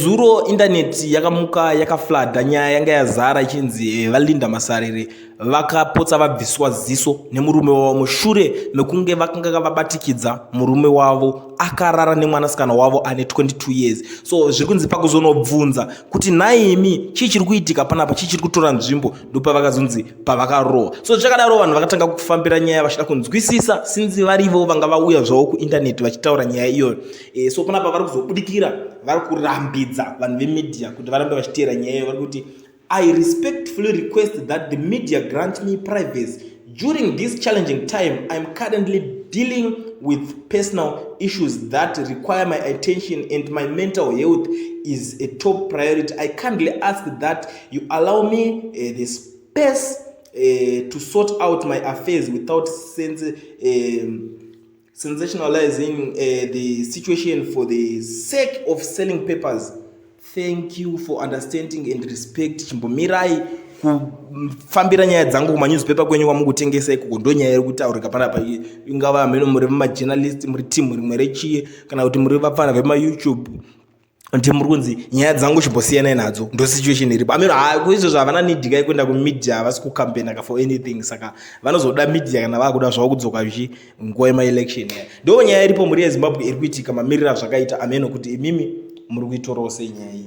Nezuro indaneti yakamuka yakafladha, nyaya yanga yazara ichinzi vaLinda Masarire vakapotsa vabviswa ziso nemurume wavo mushure mekunge vakanga vabatikidza murume wavo akarara nemwanasikana wavo ane 22 years. So zviri kunzi pakuzonobvunza kuti nhaimi, chii chiri kuitika panapa, chii chiri kutora nzvimbo, ndopavakazonzi pavakarohwa. So zvichakadaro, vanhu vakatanga kufambira nyaya vachida kunzwisisa, sinzi varivo vanga vauya zvavo kuindaneti vachitaura nyaya iyoyo. So panapa vari kuzobudikira, vari kurambidza vanhu vemedia kuti varambe vachiteera nyaya iyoyo. Vari kuti, "I respectfully request that the media grant me privacy during this challenging time. I'm currently dealing with personal issues that require my attention and my mental health is a top priority. I kindly ask that you allow me the space to sort out my affairs without sensationalizing the situation for the sake of selling papers. Thank you for understanding and respect." Chimbomirai kufambira nyaya dzangu kumanewspaper kwenyu kwamukutengesa ikoko. Ndo nyaya iri kutaurika panapa. Ingava mheno muri vemajournalist, muri timu rimwe rechiye, kana kuti muri vapfana vemaYouTube, ndi muri kunzi nyaya dzangu chimbosiyanai nadzo. Ndo situation iripo. Ameno kuizvozvo havana need kai kuenda kumedia, havasi kucampaigna for anything, saka vanozoda media kana vakuda zvavo kudzoka zvichi nguva yemaelection. Ya, ndo nyaya iripo, mhuri yeZimbabwe, iri kuitika, mamiriro azvakaita. Ameno kuti imimi muri kuitorawo sei nyaya iyi.